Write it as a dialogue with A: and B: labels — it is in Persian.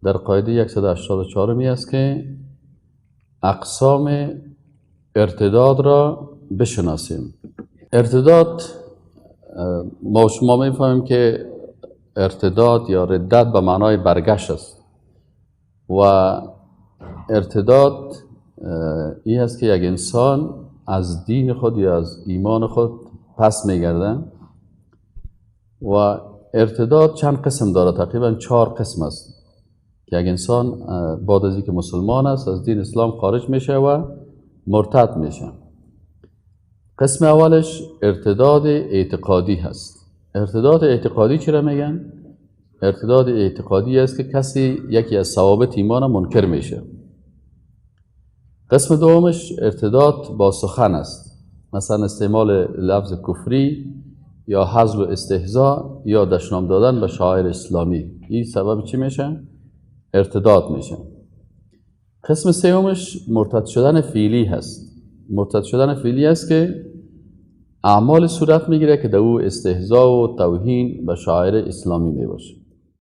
A: در قاعده 184 می است که اقسام ارتداد را بشناسیم. ارتداد، ما شما میفهمیم که ارتداد یا ردت به معنای برگشت است و ارتداد این است که یک انسان از دین خود یا از ایمان خود پس میگرده و ارتداد چند قسم داره، تقریبا 4 قسم است که یک انسان بعد از اینکه مسلمان است از دین اسلام خارج میشه و مرتد میشه. قسم اولش ارتداد اعتقادی هست. ارتداد اعتقادی چرا میگن؟ ارتداد اعتقادی است که کسی یکی از ثوابت ایمان منکر میشه. قسم دومش ارتداد با سخن است، مثلا استعمال لفظ کفری یا حذف و استهزاء یا دشنام دادن به شاعر اسلامی، این سبب چی میشه؟ ارتداد میشه. قسم سومش مرتد شدن فعلی هست. مرتد شدن فعلی است که اعمال صورت میگیره که در او استهزاء و توهین به شاعر اسلامی میباشه.